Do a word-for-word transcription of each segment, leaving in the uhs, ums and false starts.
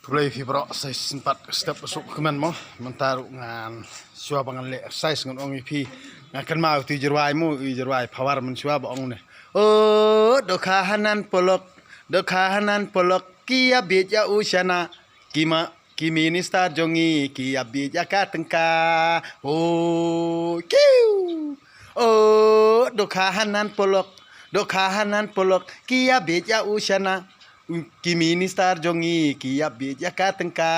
Blei phi bro, sa shisien pat step suk kmen mo. Mynta ruh ngan shuwa ba ngan leh exercise ngan ong ïa phi. Nga kynmaw ïa utu i jingrwai mo, i jingrwai Pawar mynshuwa ba ong ne. O, dohkha hanan polok, dohkha hanan polok, ki ïa bieit ïa u shana, ki ma, ki minister jong ngi, ki ïa bieit ïa ka tyngka. O, kiu. O, dohkha hanan polok, dohkha hanan polok, ki ïa bieit ïa u shana. Ki minister jong ngi, ki ïa bieit ïa ka tyngka.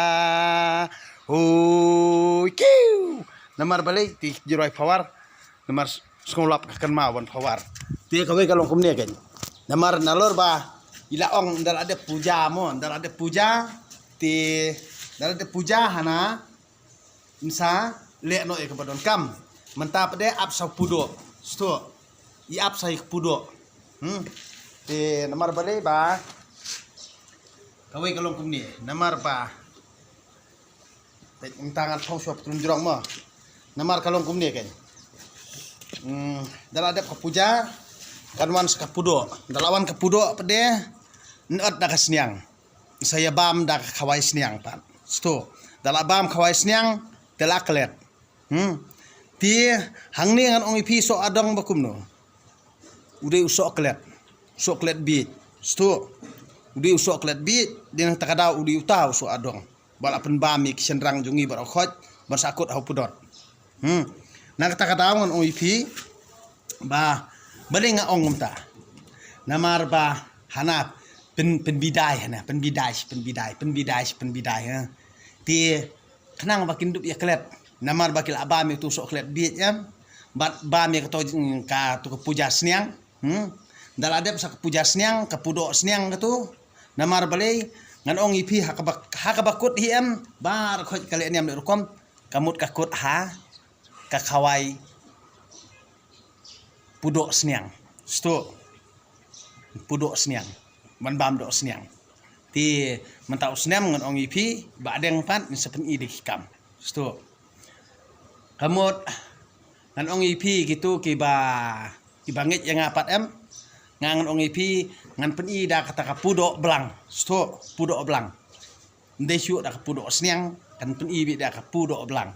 Hoi, kiu. Namar balei, ti jingrwai Pawar. Namar s-, sngewlap ka kynmaw ban Pawar. Te kawei ka long kumne kein. Namar nalor ba, i la ong ynda la dep puja mo, ynda la dep puja. Te, ynda la dep puja hana. Nsa leh noh ïa kaba donkam. Mynta pat de ap sa pudoh. Sdang. I ap sa ïa ka pudoh. Hmm. Te namar balei ba. Kawei ka long kumne. Namar ba. Te mynta ngan phong shuwa pyntrun jrong mo. Namar ka long kumne kein. Hmm. Ynda la dep ka puja. Kan wan sa ka pudoh. Ynda la wan ka pudoh pat de. Nat da ka sniang. Sa ïa bam da ka khawai sniang pat. Sdang. Ynda la bam khawai sniang, te la klet. Hmm. Te hangne ngan ong ïa phi soh adong ba kumno. U dei u soh klet. Soh klet bieit. Sdang. U dei u soh klet bieit, dei na kata ka daw u dei uta u soh adong. Ba la pynbam ïa ki shynrang jong ngi baroh khoit, ban sa kut ha u pudot. Hmm. Na kata ka daw ngan ong ïa phi, ba, balei nga ong kumta. Namar ba, hana, pyn, pynbidai, hana, pynbidai, pynbidai, pynbidai, pynbidai, ha. Te, khnang ba kin dup ïa klet. Namar ba ki la bam ïa utu soh klet bieit em. Bad bam ïa kato, kato ka puja sniang. Hmm. Ynda la dep sa ka puja sniang, ka pudoh sniang kato. Namar balei, ngan ong ïa phi ha kaba, ha kaba kut hi em. Baroh khoit ka leh niam leh rukom. Ka mut ka kut ha. Ka khawai pudoh sniang. Sdang. Pudoh sniang. Ban bam doh sniang. Te mynta u snem ngan ong ïa phi, ba dang pat, ngin sa pyni da ki kam. Sdang. Ka mut, ngan ong ïa phi kito kiba, kiba ngeit ïa nga pat em. Nga ngan ong ïa phi, ngan pyni da kata ka pudoh blang. Sdang, pudoh blang. Ym dei shuh da ka pudoh sniang, kan pyni beit da ka pudoh blang.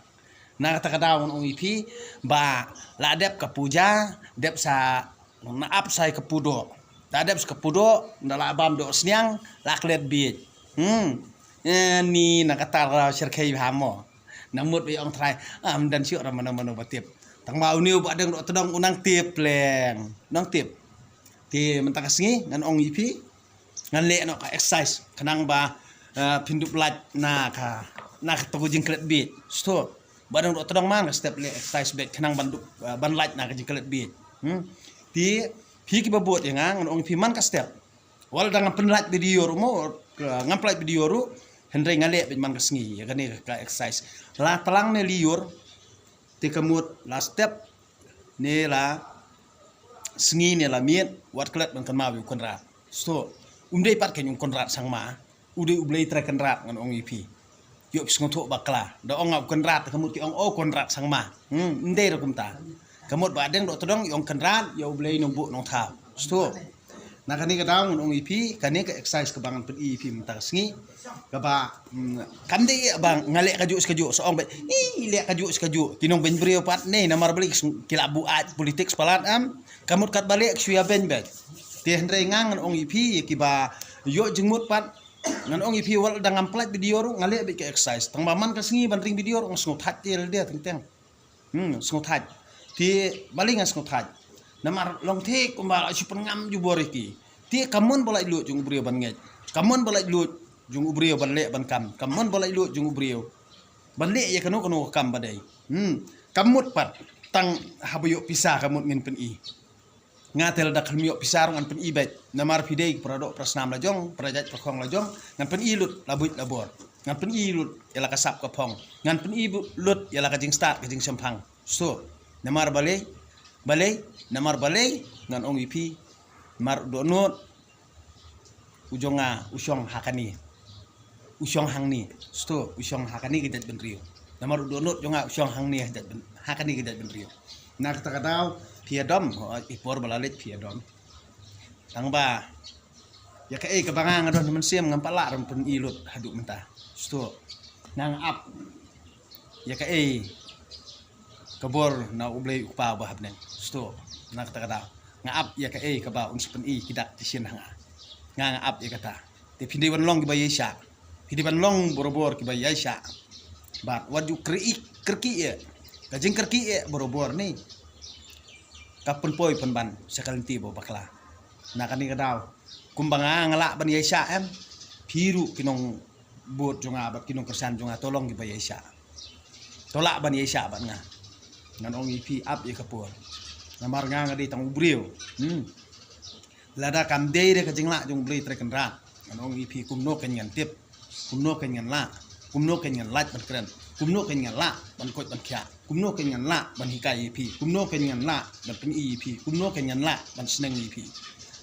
Na kata ka daw ngan ong ïa phi, ba la dep ka puja, dep sa, na ap sa ïa ka pudoh. La dep sa ka pudoh, ynda la bam doh sniang, la klet bieit. Hmm. Eh, ni na kata ka daw syrkhei bha mo. Na mut ba ïa ong trai, ah, ym don shuh ra mano mano ba tip. Tang ba une u Bahdeng Dohtdong u nang tip leng. U nang tip. Te mynta ka sngi, ngan ong ïa phi, ngan leh noh ka exercise. Khnang ba, eh, phin dup lait na ka, na kato ka jingklet bieit. Sdang. Bahdeng Dohtdong man ka step leh exercise beit. Khnang ban dup, eh, ban lait na ka jingklet bieit. Hmm. Te, phi kiba bud ïa nga, ngan ong ïa phi man ka step. Wat la dang ngam pynlait video ruh mo, eh, ngam pynlait video ruh. Hynrei nga leh beit man ka sngi. Ïa kane ka exercise. La tlang ne lyiur. Te ka mut la step, ne la sngi ne la miet, wat klet ban kynmaw ïa u Kynrad. Sdang, um dei pat kein u Kynrad Sangma, u dei U Blei Trai Kynrad ngan ong ïa phi. Ïoh phi sngewthuh bakla. Da ong nga u Kynrad, ka mut ki ong, oh, Kynrad Sangma. Hmm, ym dei ruh kumta. Ka mut Bahdeng Dohtdong, ïa ong Kynrad, ïa U Blei Nongbuh Nongthaw. Sdang. Na kane ka daw ngan ong ïa phi, kane ka exercise kaba ngan pyni ïa phi mynta ka sngi. Kaba, mm, kam dei ba nga leh kajuh shi kajuh, sa ong ba, i leh kajuh shi kajuh. Ki nongbeiñ briew pat ne, namar balei ki la buaid politics palat em. Ka mut katba leh ki shu ïa beiñ beit. Te hynrei nga ngan ong ïa phi, kiba ïoh jingmut pat, ngan ong ïa phi wat la dang ngam pynlait video ruh, nga leh beit ka exercise. Tang ba man ka sngi ban ring video ruh, nga sngewthait te lade teng teng. Hmm, sngewthait. Te balei nga sngewthait. Namar long thik kumba la shu pynngam jubor ïa ki. Te kam mon ba laitluid jong u briew ban ngeit. Kam mon ba laitluid jong u briew ban leh ban kam. Kam mon ba laitluid jong u briew ban leh ïa kano kano ka kam ba dei. Hmm, kam mut pat tang haba ïoh pisa kam mut ngin pyni. Nga te lada khlem ïoh pisa ruh ngan pyni beit. Namar phi dei para doh para snam la jong, para jait para khong la jong, ngan pyni lut la buit la bor. Ngan pyni lut ïa la ka sap ka phong. Ngan pyni bu-, lut ïa la ka jingstad ka jingshemphang. Sdang, namar balei, balei, namar balei, ngan ong ïa phi, namar u dohnud u jong nga u shong ha kane. U shong hangne. Sdang, u shong ha kane ka jaitbynriew. Namar u dohnud jong nga u shong hangne ha jaitbyn-, ha kane ka jaitbynriew. Na kata ka daw, phi ïa dom, hooid, i por ba la leit phi ïa dom. Tang ba, Ïa kaei kaba nga nga don ha mynsiem ngam pat lah ban pyni lut haduh mynta. Sdang nga ap ïa kaei ka bor na U Blei U Kpa ba ha bneng. Sdang na kata ka daw nga ap ïa kaei kaba un sa pyni ki dak ki shin ha nga. Nga nga ap ïa kata. Te phi dei ban long kiba ïaishah. Phi dei ban long borabor kiba ïaishah. Bad wat ju kyrkieh, kyrkieh ïa ka jingkyrkieh borabor ne ka pynpoi pynban sha ka lynti ba bakla. Na kane ka daw kumba nga nga lah ban ïaishah em, phi ruh ki nongbud jong nga bad ki nongkyrshan jong nga to long kiba ïaishah. To lah ban ïaishah bad nga. Ngan ong ïa phi, ap ïa ka por. Namar nga nga dei tang u briew. Hmm. Lada kam dei da ka jinglah jong U Blei Trai Kynrad, ngan ong ïa phi kumno kan ngan tip, kumno kan ngan lah, kumno kan ngan lait ban kren, kumno kan ngan lah ban koit ban khiah, kumno kan ngan lah ban hikai ïa phi, kumno kan ngan lah ban pyni ïa phi, kumno kan ngan lah ban sneng ïa phi.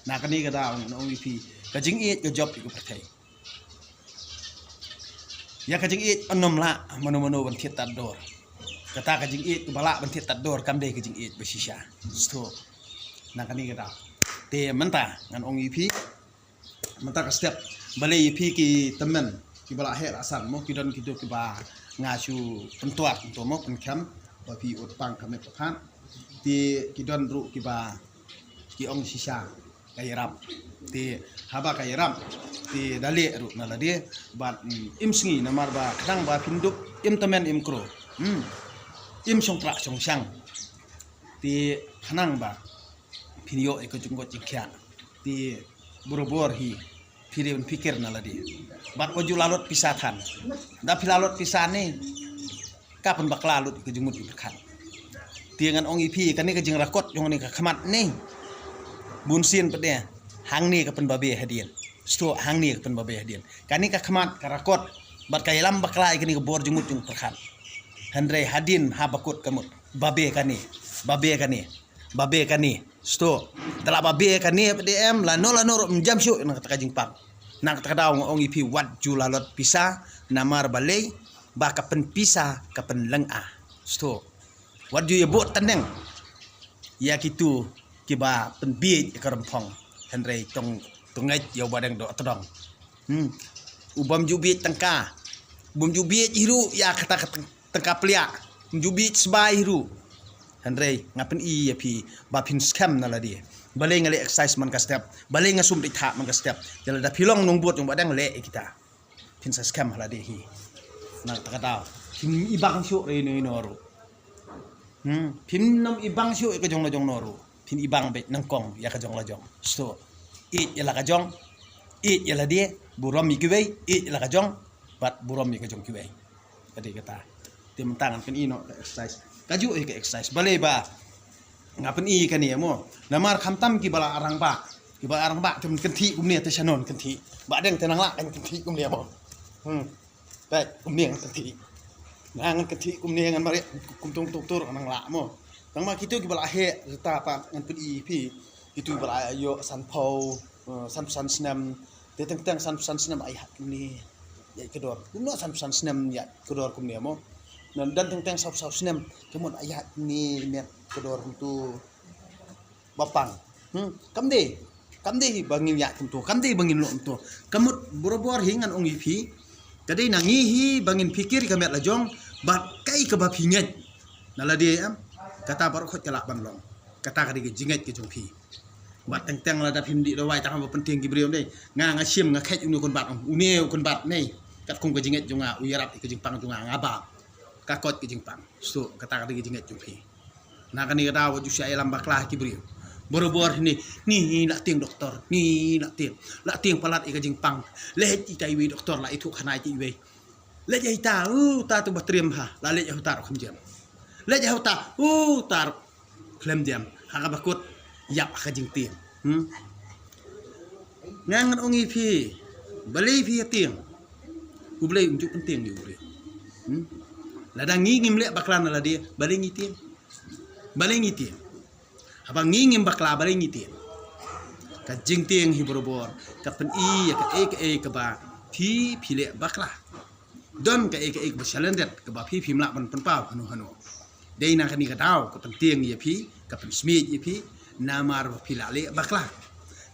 Na kane ka daw ngan ong ïa phi, ka jingïeit ka jop ïa ka pyrthei. Ïa ka jingïeit ym lah mano mano ban thied tad dor. Kata ka jingïeit kaba lah ban thied tad dor kam dei ka jingïeit ba shisha. Sdang na kane ka daw. Te mynta ngan ong ïa phi, mynta ka step, balei ïa phi ki tymmen kiba la heh la san mo, ki don kito kiba nga shu pyntwad to mo, pynkhem ba phi ut pang ka met ka phad. Te ki don ruh kiba ki ong shisha ka ïarap. Te haba ka ïarap te da leh ruh na lade bad, mm, im sngi namar ba khnang ba phin dup im tymmen im kro. Hmm. Im shong trah shong shang. Te khnang ba phin ïoh ïa ka jingkoit jingkhiah. Te borabor hi phi dei ban pyrkhat na lade. Bad wat ju la lut pisa than. Da phi la lut pisa ne ka pynbakla lut ïa ka jingmut jingpyrkhat. Te ngan ong ïa phi kane ka jingrakot jong kane ka khmat ne, bunsien pat de hangne ka pynbabe hadien. Sdang hangne ka pynbabe hadien. Kane ka khmat ka rakot bad ka ïalam bakla ïa kane ka bor jingmut jingpyrkhat. Hynrei hadien haba kut ka mut babe kane, babe kane, babe kane. Sdang da la babe kane pat de em, lano lano ruh ym jam shuh na kata ka jingpang. Na kata ka daw nga ong ïa phi wat ju la lut pisa namar balei ba ka pynpisa ka pynlynga. Sdang wat ju ïa bud tneng ïa kito kiba pynbieit ïa ka rymphong. Hynrei tong, tong ngeit ïa u ba dang doh tdong. Hmm. U bym ju bieit tyngka, u bym ju bieit hi ruh ïa kata ka tyng-, tyngka pliah, um ju bieit sbai hi ruh. Hynrei nga pyni ïa phi ba phin skhem na lade. Balei nga leh exercise man ka step, balei nga sum dei thah man ka step. Ïa lada phi long nongbud jong ba dang leh ïa kita, phin sa skhem ha lade hi. Na kata ka daw phim ibang shuh re ino ino ruh. Hmm, phim nam ibang shuh ïa ka jong la jong no ruh. Phin ibang beit nyngkong ïa ka jong la jong. Sdang ïeit ïa la ka jong, ïeit ïa lade, burom ïa kiwei, ïeit ïa la ka jong bad burom ïa ka jong kiwei. Ka dei kata. Te mynta ngan pyni noh ka exercise. Kajuh hi ka exercise. Balei ba nga pyni kane mo? Namar khamtam kiba la rangbah, kiba la rangbah te kynthih kumne te shano kynthih. Ba dang te nang lah kan kynthih kumne mo. Hmm. Peit kumne ngan kynthih. Nga ngan kynthih kumne ngan mareh kum tong tong tur nang lah mo. Tang ma kito kiba la heh rta pat ngan pyni ïa phi. Kito kiba la ïoh sanphew, eh, sanphew san snem. Te teng teng sanphew san snem ai hat kumne ïaid ka dor. Kumno sanphew san snem ïaid ka dor kumne mo? Nang don teng teng saw saw snem te mut ai hat kumne ïaid ka dor kumto. Ba pang. Hmm, kam dei. Kam dei ba ngin ïaid kumto, kam dei ba ngin long kumto. Ka mut borabor hi ngan ong ïa phi. Ka dei na ngi hi ba ngin pyrkhat ïa ka met la jong bad kaei kaba phi ngeit. Na lade em, kata baroh khoit ka lah ban long. Kata ka dei ka jingngeit ka jong phi. Bad teng teng lada phim dih dawai tang ba pyntieng ki briew dei. Nga nga shim nga khet une u kynbat, une u kynbat ne. Katkum ka jingngeit jong nga u ïarap ïa ka jingpang jong nga, nga ba ka koit ka jingpang. Sdang kata ka dei ka jingngeit jong phi. Na kane ka daw wat ju shah ïalam bakla ki briew. Borabor hi ne, ngi la tieng doktor, ngi la tieng, la tieng palat ïa ka jingpang. Leit ïa iwei doktor, la ithuh khana ïa iwei. Leit ïa ita, u ta tu ba triem ha, la leit ïa uta ruh khlem jam. Leit ïa uta, u ta ruh khlem jam. Ha kaba kut ïap ha ka jingtieng. Hmm? Nga ngan ong ïa phi, balei phi ïa tieng? U Blei um ju pyntieng ïa u briew. Hmm? Lada ngi ngim leh bakla na lade, balei ngi tieng? Balei ngi tieng? Haba ngi ngim bakla balei ngi tieng? Ka jingtieng hi borabor ka pyni ïa kaei kaei kaba phi phi leh bakla. Don kaei kaei kaba shalyndet kaba phi phim lah ban pynpaw hano hano. Dei na kane ka daw ka pyntieng ïa phi, ka pynsmiej ïa phi namar ba phi la leh bakla.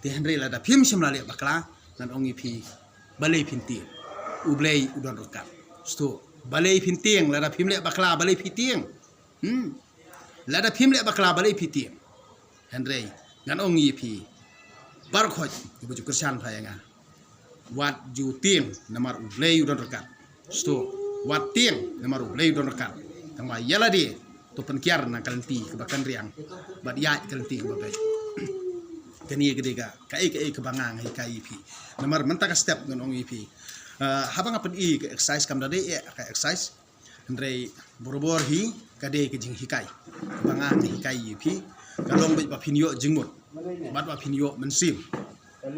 Te hynrei lada phim shym la leh bakla, Ngan ong ïa phi, balei phin tieng? U Blei u don ryngkat. Sdang, balei phin tieng? Lada phim leh bakla, balei phi tieng? Hmm. Lada phim leh bakla, balei phi tieng? Hynrei ngan ong ïa phi, baroh khoit kiba ju kyrshan bha ïa nga, wat ju tieng, namar U Blei u don ryngkat. Sdang, wat tieng, namar U Blei u don ryngkat. Tangba ïa lade, to pynkiar na ka lynti kaba kynriang, bad ïaid ka lynti kaba beit. Kane ka dei ka, kaei kaei kaba nga nga hikai ïa phi. Namar mynta ka step ngan ong ïa phi, ah, haba nga pyni ka exercise, kam da dei eh ka exercise, hynrei barabor hi ka dei ka jinghikai. Kaba nga nga hikai ïa phi, ka long beit ba phin ïoh jingmut, bad ba phin ïoh mynsiem.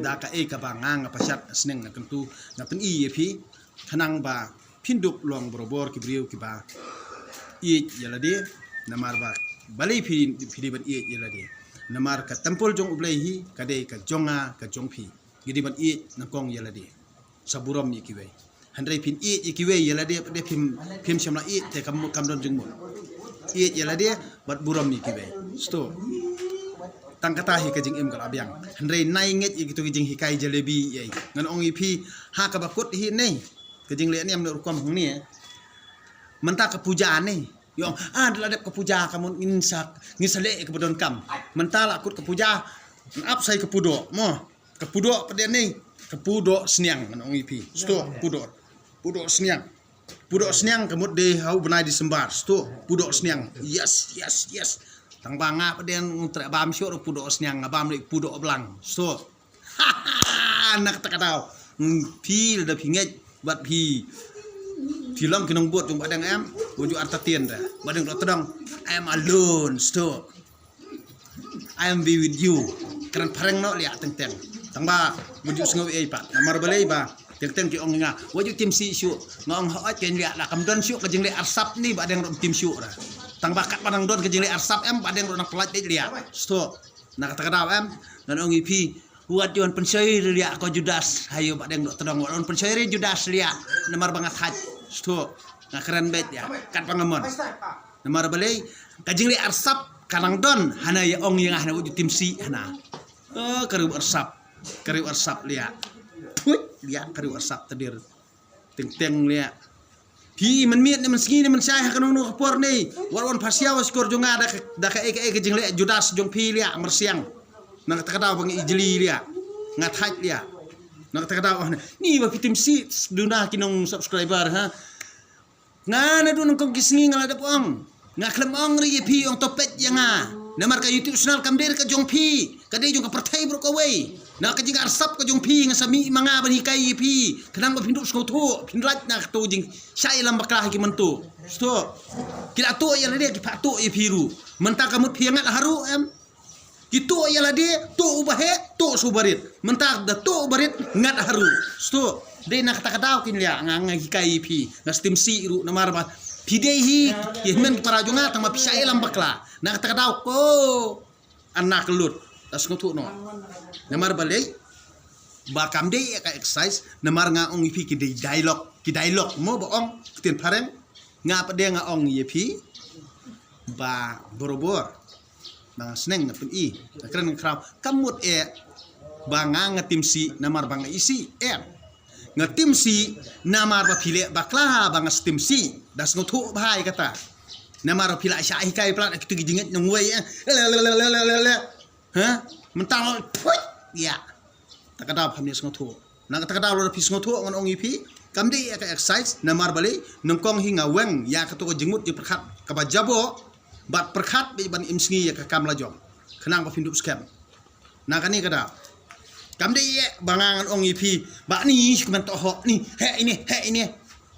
Da kaei kaba nga nga pashat, sneng nga kyntu, nga pyni ïa phi, khnang ba phin dup long barabor ki briew kiba ïeit ïa lade. Namar ba, balei phi, phi dei ban ïeit ïa lade? Namar ka templ jong U Blei hi ka dei ka jong nga, ka jong phi. Ngi dei ban ïeit nyngkong ïa lade, sa burom ïa kiwei. Hynrei phin ïeit ïa kiwei, ïa lade pat de phim, phim shym la ïeit, te kam, kam don jingmut. Ïeit ïa lade bad burom ïa kiwei. Sdang, tang kata hi ka jingim ka la biang. Hynrei nai ngeit ïa kito ki jinghikai jalebi ïa, ngan ong ïa phi, ha kaba kut hi ne, ka jingleh ne em ne rukom hangne. Mynta ka puja ne, ïong, ah, da la dep ka puja, ka mut ngin sa, ngin sa leh ïa kaba donkam. Mynta la kut ka puja, ap sa ïa ka pudok mo. Ka pudok pat de ne, ka pudok sniang, ngan ong ïa phi. Sdang, pudok, pudok sniang. Pudok sniang ka mut de ha u bnai December. Sdang, pudok sniang. Yes, yes, yes. Tangba nga pat de ngan treh bam shuh ruh pudok sniang, nga bam leh pudok blang. Sdang, na kata ka daw, phi lada phi ngeit bad phi, phi long ki nongbud jong Bahdeng em, wat ju artatien da. Bahdeng Dohtdong, I am alone. Sdang, I am be with you. Kren phareng noh liah teng teng. Tangba wat ju sngew ei pat. Namar balei ba teng teng ki ong nga, wat ju tim sih shuh. Nga ong hooid ken liah, la kam don shuh ka jingleh arsap ne, Bahdeng ruh tim shuh da. Tangba katba nang don ka jingleh arsap em, Bahdeng ruh nang pyllait beit liah. Sdang, na kata ka daw em, ngan ong ïa phi, wat ju wan pynshoi re liah ko Judas, ha ïew Bahdeng Dohtdong, wat wan pynshoi re Judas liah, namar ba nga thait. Sdang, nga kren beit ïa, katba nga mon. Namar balei, ka jingleh arsap ka nang don, hana ïa ong ïa nga hana wat ju tim sih hana. Oh, ka riew arsap, ka riew arsap liah. Thuit liah, ka riew arsap tdir. Teng teng liah. Phi mynmiet ne mynsngi ne mynshai ha kano kano ka por ne, wat wan phasiaw ha shkor jong nga da ka, da kaei kaei ka jingleh Judas jong phi liah, myrsiang. Na kata ka daw ba nga ijli liah, nga thait liah. Na kata ka daw, oh, ni ba phi tim sih, duna ki nong subscriber ha. Nga naduh nyngkong ki sngi nga la dep ong, nga khlem ong re ïa phi, ong to peit ïa nga. Namar ka YouTube channel kam dei re ka jong phi, ka dei jong ka pyrthei baroh kawei. Na ka jingarsap ka jong phi nga sa mih ma nga ban hikai ïa phi, khnang ba phin duh sngewthuh, phin lait na kato jingshah ïalam bakla ha ki mynta. Sdang, ki la tuh ïa lade, ki phah tuh ïa phi ruh. Mynta ka mut phi ïa ngat ha ruh em. Ki tuh ïa lade, tuh uba heh, tuh sha uba rit. Mynta da tuh uba rit, ngat ha ruh. Sdang, dei na kata ka daw kin liah, nga, nga hikai ïa phi, nga stim sih ruh, namar ba phi dei hi ki hynmen ki para jong nga, tangba phi shah ïalam bakla. Na kata ka daw ko, ana ka lut, da sngewthuh noh. Namar balei, ba kam dei ïa ka exercise, namar nga ong ïa phi ki dei dialogue, ki dialogue mo ba ong ktien phareng. Nga pat de nga ong ïa phi ba barabor ba nga sneng nga pyni, nga kren nga khraw, kam mut eh ba nga, nga tim sih namar ba nga isih, em. Nga tim sih namar ba phi leh bakla ba nga stim sih. Da sngewthuh bha ïa kata. Namar ba phi la shah hikai palat ha kito ki jingngeit nongwei, eh. Ha? Mynta nga thuit ïa. Ta ka daw ba phi sngewthuh. Na kata ka daw lada phi sngewthuh ngan ong ïa phi, kam dei ïa ka exercise, namar balei, nyngkong hi nga weng ïa kato ka jingmut jingpyrkhat kaba jaboh, bad pyrkhat beit ban im sngi ïa ka kam la jong, khnang ba phin dup skhem. Na kane ka daw, kam dei ïa ba nga ngan ong ïa phi ba ni shi kmen to ho ni, heh ine, heh ine.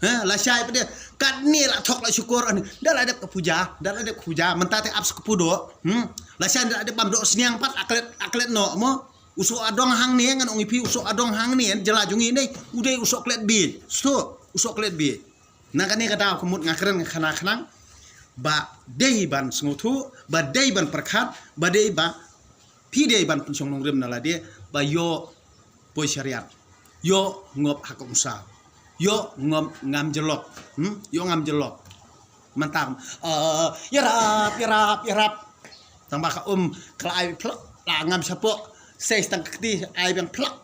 Ha, lashai pat de, katne la thok la shukor, ani da la dep ka puja, da la dep ka puja, mynta te ap sa ka pudok. Hmm? Lashai da la dep bam doh sniang pat, aklet, aklet noh mo. U soh adong hangne, ngan ong ïa phi, u soh adong hangne, jylla jong ngi ne, u dei u soh klet bieit. Sdang, u soh klet bieit. Na kane ka daw ka mut nga kren nga khana khnang ba dei ban sngewthuh, ba dei ban pyrkhat, ba dei ba phi dei ban pynshong nongrim na lade, ba ïoh poi shariat, ïoh ngop ha ka umsaw, ïoh ngop ngam jyllop. Hmm? Ïoh ngam jyllop. Mynta, eh, ïarap, ïarap, ïarap. Tang ba ka um ka la ai phlok, la ngam shapoh, sei tang ka kti ai biang phlok.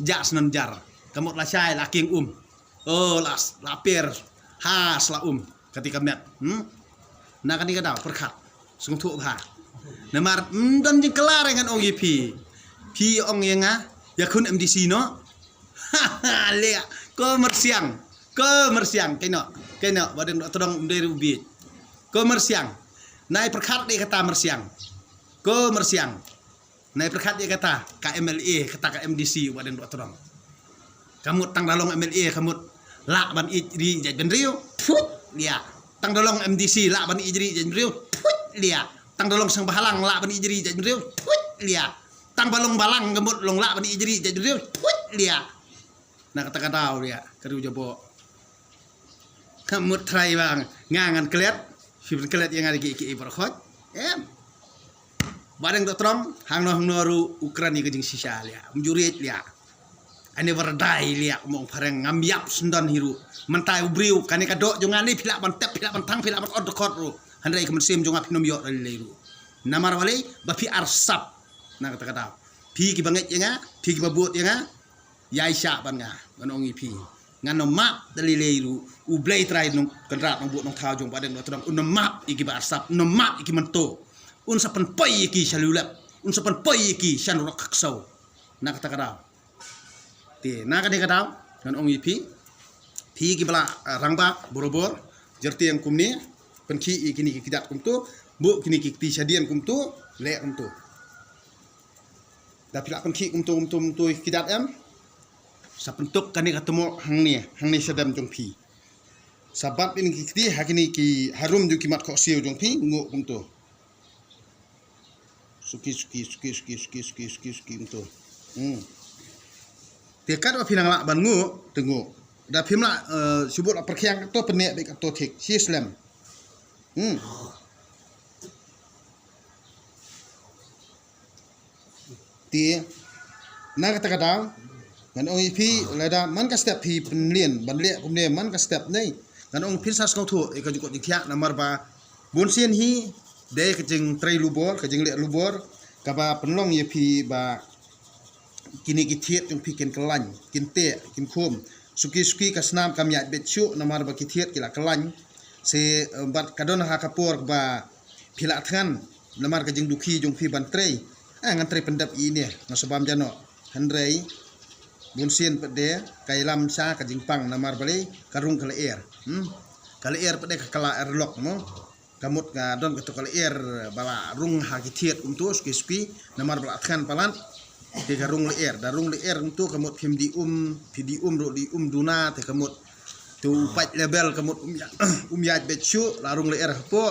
Jah snan jar. Ka mut la shai la king um. Oh, la, la per. Ha, sla um. Kati ka met. Hmm? Na kani ka daw, pyrkhat. Sngewthuh bha. Namar, mm, don jingklar ngan ong ïa phi. Phi ong ïa nga, ïa khun M D C no. Leh, ko myrsiang. Ko myrsiang. Kaino, kaino, ba dang doh tdong um dei ruh biej. Ko myrsiang. Nai pyrkhat dei kata myrsiang. Ko myrsiang. Nai pyrkhat ïa kata, ka M L A, kata ka M D C, ba dang doh tdong. Ka mut tang da long M L A, ka mut lah ban ïeit ri ïeit bynriew, phuit, liah. Tang da long M D C, lah ban ïeit ri ïeit bynriew, phuit, liah. Tang da long seng bhalang, lah ban ïeit ri ïeit bynriew, phuit, liah. Tang ba long balang, ka mut long lah ban ïeit ri ïeit bynriew, phuit, liah. Na kata ka daw, liah, ka riew jaboh. Ka mut trai ba nga ngan klet, phi ban klet ïa nga da ki, ki, ki baroh khoit. Em. Ba dang doh tdong, hangno hangno ruh u kren ïa ka jingshisha liah. Um ju riej liah. I never die liah, mong phareng ngam ïap sngewdon hi ruh. Mynta u briew, kane ka doh jong nga ne phi lah ban tep, phi lah ban thang, phi lah ban ot dkhot ruh. Hynrei ka mynsiem jong nga phin ym ïoh da lei lei ruh. Namar balei, ba phi arsap. Na kata ka daw. Phi ki ba ngeit ïa nga, phi ki ba bud ïa nga. Ïai shah ban nga, ngan ong ïa phi. Ngan ym map da lei lei ruh, U Blei Trai Nongkynrad Nongbud Nongthaw jong ba dang doh tdong, un ym map ïa ki ba arsap, un ym map ïa ki mynta. Un sa pynpoi ïa ki sha liulep, un sa pynpoi ïa ki sha nrok ksew. Na kata ka daw. Te, na kane ka daw, ngan ong ïa phi. Phi ki ba la, ah, rangbah, borabor, jyrtieng kumne, pynkhih ïa kine ki kjat kumto, buh kine ki kti shadien kumto, leh kumto. Da phi lah pynkhih kumto, kumto, kumto, ki kjat em. Sa pyntuk kane ka tmoh hangne, hangne shadem jong phi. Sa bat beit kine ki kti, ha kine ki harum jong ki mat khohsiew jong phi, nguh kumto. Suki, suki, suki, suki, suki, suki, suki, suki, kumto. Hmm. Te katba phi nang lah ban nguh, te nguh. Da phim lah, eh, shu bud la pyrkhiang kato, pyneh beit kato thik, shi slem. Hmm. Te, na kata ka daw, ngan ong ïa phi, lada man ka step phi pynlien, ban leh kumne, man ka step nei. Ngan ong phin sa sngewthuh, ïa ka jingkoit jingkhiah, namar ba, bun sien hi, dei ka jingtrei lubor, ka jingleh lubor, kaba pynlong ïa phi ba, kine ki thied jong phi kin kyllain, kin teh, kin khum. Suki suki ka snam kam ïaid beit shuh, namar ba ki thied ki la kyllain. Se, eh, bad ka don ha ka por ba phi la thngan, namar ka jingdukhi jong phi ban trei. Ah, ngan trei pyndep ïa ine, nga sa bam jano. Hynrei, bun sien pat de, ka ïalam sha ka jingpang namar balei, ka rung ka lyer. Hmm? Ka lyer pat de ka kylla er lok mo. Ka mut ka don kato ka lyer ba la rung ha ki thied kumto suki suki, namar ba la thngan palat. Te ka rung lyer, da rung lyer kumto ka mut phim dih um, phi dih um ruh dih um duna, te ka mut. Te u pait label ka mut um ïa, um ïaid beit shuh, la rung lyer hapoh,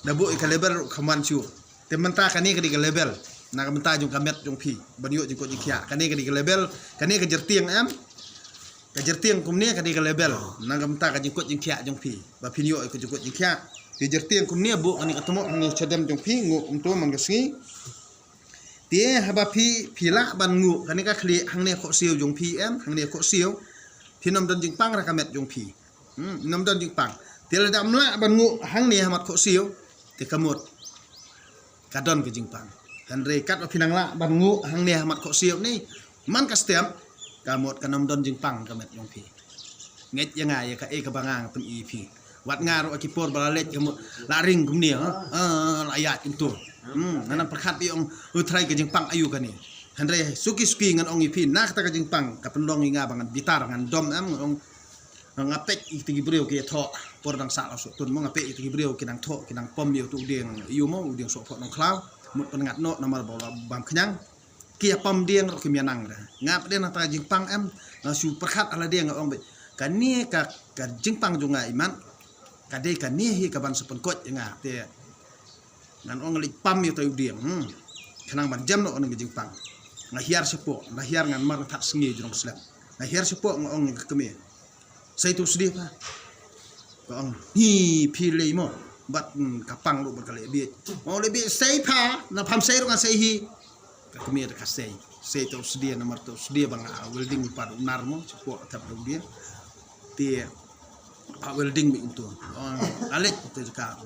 da buh ïa ka label ruh kham wan shuh. Te mynta kane ka dei ka label, na ka bynta jong ka met jong phi, ban ïoh jingkoit jingkhiah, kane ka dei ka label, kane ka jyrtieng em. Ka jyrtieng kumne ka dei ka label, na ka bynta ka jingkoit jingkhiah jong phi. Ba phin ïoh ïa ka jingkoit jingkhiah. Te jyrtieng kumne buh kane ka tmoh hangne shadem jong phi, nguh kumto man ka sngi. Te haba phi, phi lah ban nguh, kane ka khlieh hangne khohsiew jong phi em, hangne khohsiew. Phin ym don jingpang ra ka met jong phi. Hmm, ym don jingpang. Te lada ym lah ban nguh hangne ha mat khohsiew, te ka mut ka don ka jingpang. Hynrei katba phi nang lah ban nguh hangne ha mat khohsiew ne, man ka step, ka mut kan ym don jingpang ka met jong phi. Ngeit ïa nga ïa kaei kaba nga nga pyni ïa phi. Wat nga ruh ha ki por ba la leit ka mut la ring kumne, ha? Ah, la ïaid kumto. Hmm, ngan nang pyrkhat ïa ong, u Trai ka jingpang aïu kane. Hynrei suki suki ngan ong ïa phi, na kata ka jingpang, ka pynlong ïa nga ba ngan bitar, ngan dom em, ngan ong, nga peit ïa kita ki briew ki thoh, por dang sah la soh tun mo, nga peit ïa kita ki briew ki nang thoh, ki nang pom ïa uto u dieng, ïa u mo, u dieng soh phoh nongkhlaw, mut pynngat noh, namar ba u la bam khñiang. Ki ïa pom dieng ruh kim ïa nang re. Nga pat de na kata ka jingpang em, nga shu pyrkhat ha lade nga ong beit. Kane ka, ka jingpang jong nga imat, ka dei kane hi kaban sa pynkoit ïa nga, te. Ngan ong leit pam ïa utai u dieng, hmm. Khnang ban jem noh na ka jingpang. Nga hiar shapoh, nga hiar ngan mar nga thad sngi jrong slem. Nga hiar shapoh nga ong ïa ka kmie. Sei to sdie pha. Ka ong, hi phi lei mo. Bad, hmm, ka pang ruh bad ka leh bieit. Mo leh bieit sei pha, na pham sei ruh ngan sei hi. Ka kmie da ka sei. Sei to sdie namar to sdie ba nga welding pat u nar mo, shapoh thep ruh bieit. Te, ah, welding beit kumto. Oh, alek te ka.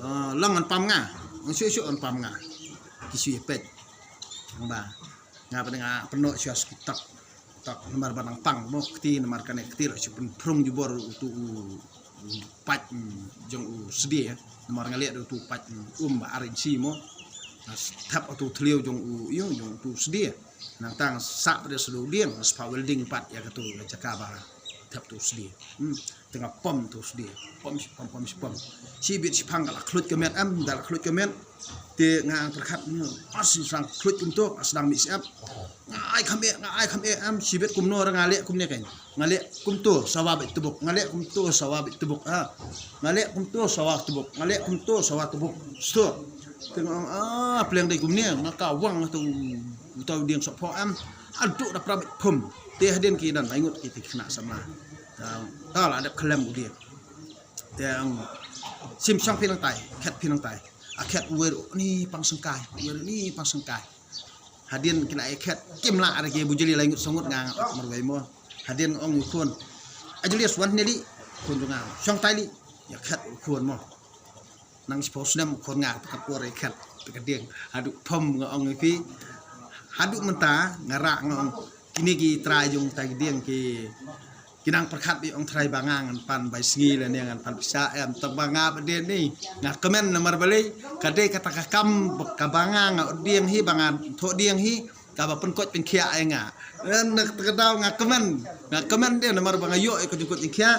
Oh, long ngan pam nga. Ngan shu shu ngan pam nga. Ki shu ïa peit. Ba. Nga pat nga pynnoh shu ïa ski tak. Tak namar ba nang pang mo kti namar kane kti la shu pynphrung jubor utu u pach jong u sdie. Namar nga leh da utu pach um ba ar inchi mo. Thap utu thliew jong u ïu jong utu sdie. Nang tang sa pada sdie dieng spa welding pat ïa katu jaka ba thap tu sdie. Hmm. Tengah pom tu sdie. Pom si pom pom si pom. Si bit si phang ka la khluit ka met em da la khluit ka met. Te nga ang pyrkhat ni pas sang khluit kumto sdang mi siap. Nga ai kham eh nga ai kham eh em si bit kumno ra nga leh kumne kan. Nga leh kumto sawa bit tebuk nga leh kumto sawa bit tebuk ha. Nga leh kumto sawa tebuk nga leh kumto sawa tebuk. Sto. Tengah ah pleng dei kumne nga ka wang tu. Utau dieng sok pho am. Aduk da prabit phum. Te hadien ki dan aingut ki ti khna sama. Ta la dep khlem u dieng. Te ang sim sang phi nang tai khet phi nang tai. A khet wer ni pang sengkai wer ni pang sengkai. Hadien ki la khet kim la ada ki bujeli la ingut songut nga marwei mo. Hadien ong u khun. Ajeli swan ne li khun jong nga. Sang tai li. Ya khet u khun mo. Nang sipau snem khun nga ta ka por khat ta ka dieng. Haduh pom nga ong pi haduh menta nga rak nga ong kini ki trai jong ta ka dieng ki ki nang perkhat bi ong trai ba nga ngan pan bai sngi le ne ngan pan pisa em tang ba nga ba den ni nga kemen namar balei ka dei kata ka kam ka ba nga nga dieng hi ba nga tho dieng hi ka ba penkot penkhiah ai nga. Nak ta ka daw nga kemen nga kemen de namar ba nga yo ka jingkot jingkhiah.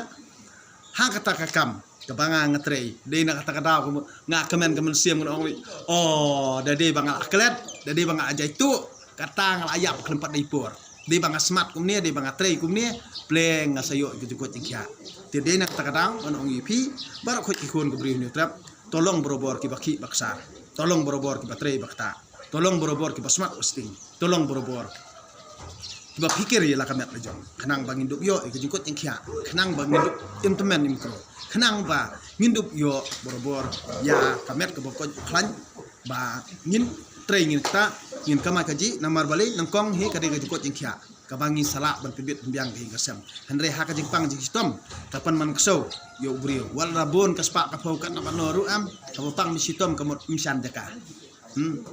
Ha kata ka kam kaba nga nga trei dei na kata ka daw nga kemen ka mynsiem nga ong. Oh da dei ba nga la klet da dei ba nga ajai tu kata nga la yap khlem pat dei por. Dei ba nga smat kumne dei ba nga trei kumne pleng nga sayo ka jukut jingkhia. Te dei na kata ka daw nga ong ïa phi baroh khot ki khun ka briew ni trap. Tolong barobor ki ba ki ba ksar tolong barobor ki ba trei ba kta. Tolong barobor ki ba smat ba sting. Tolong barobor ki ba phikir ïa la ka met la jong khnang ba ngin dup ïoh ïa ka jingkut jingkhia khnang ba ngin dup im tymmen im kro khnang ba ngin dup ïoh barobor ïa ka met ka ba kut khlaiñ ba ngin trei ngin kta ngin kamai ka ji namar balei nang kong hi ka dei ka jingkut jingkhia. Kaba ngin salah ban pynbit pynbiang ka hi ka sem hynrei ha ka jingpang jingshitom ka pan man ksew ïa u briew wat la bun ka spah ka phew kat na ban no ruh am ka ba pang mi shitom ka mut im shan jaka. Hmm.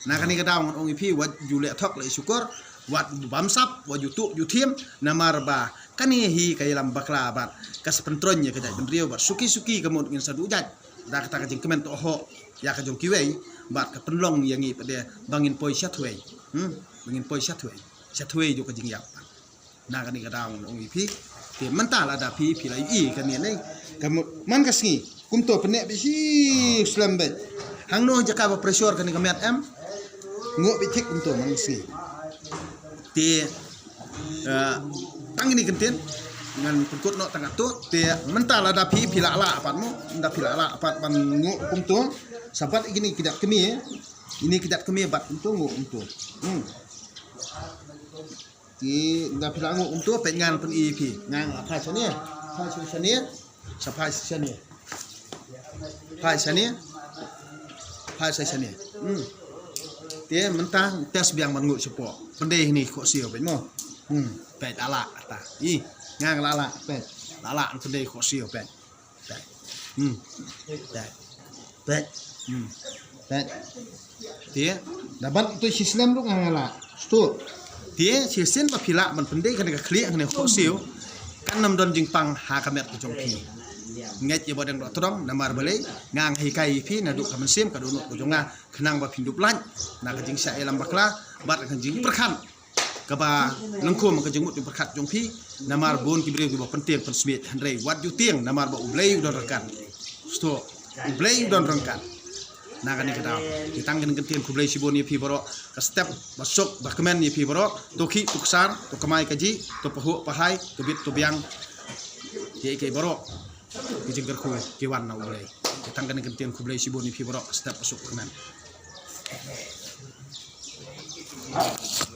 Na kane ka daw ngan ong ïa phi wat ju leh thok leh shukor wat ju bam sap wat ju tuh ju thiem namar ba kane hi ka ïalam bakla bad ka sa pyntroiñ ïa ka jaitbynriew bad suki suki ka mut ngin sa duh jait da kata ka jingkmen to ho ïa ka jong kiwei bad ka pynlong ïa ngi pat de ba ngin poi sha thwei. Hmm. Ba ngin poi sha thwei sha thwei ju ka jingïap. Na kane ka daw ngan ong ïa phi te mynta lada phi phi la ïohi kane ne ka mut man ka sngi kumto pyneh bit shi slem bit hangno jaka ba pressure kane ka met em. Nguh bit thik kumto man ka sngi te tang ini kyntin ngan pynkut noh tang ato te mynta lada phi phi la la pat mo da phi la la pat ban nguh kumto sabat ini kidat kmie ini kidat kmie bat kumto nguh kumto. Hmm. Ti da phi la nguh kumto peit ngan pyn i phi ngan phai shane phai shane sa phai shane phai shane phai shane. Hmm. Te mynta test biang ban nguh shapoh pyndei hini khoh siew peit mo. Hmm. Peit la la ta i ngan la la peit la la pyndei khoh siew peit. Pet. Hmm. Pet. Pet. Hmm. Pet. Te da ban tu shi slem ruh nga la. Stu. Te shi sin ba phi la ban pyndei kane ka khlieh kane khoh siew. Kan nym don jingpang ha ka met ka jong phi. Ngeit ïa ba dang doh tdong namar balei nga nga hikai ïa phi naduh ka mynsiem ka dohnud ka jong nga khnang ba phin dup lait na ka jingshah ïalam bakla bad ka jingpyrkhat. Kaba lyngkhum ka jingmut jingpyrkhat jong phi namar bun ki briew kiba pyntieng pynsmiej hynrei wat ju tieng namar ba U Blei u don ryngkat. Sto U Blei u don ryngkat. Na kane ka daw ki tang kane ka ktien khublei shibun ïa phi baroh ka step ba suk ba kmen ïa phi baroh to khih to ksar to kamai kaji to pahuh pahai to bit to biang. Ïa ki baroh ki jingkyrkhu ki wan na U Blei. Ki tang kane ka ktien khublei shibun ïa phi baroh ka step ba suk ba kmen.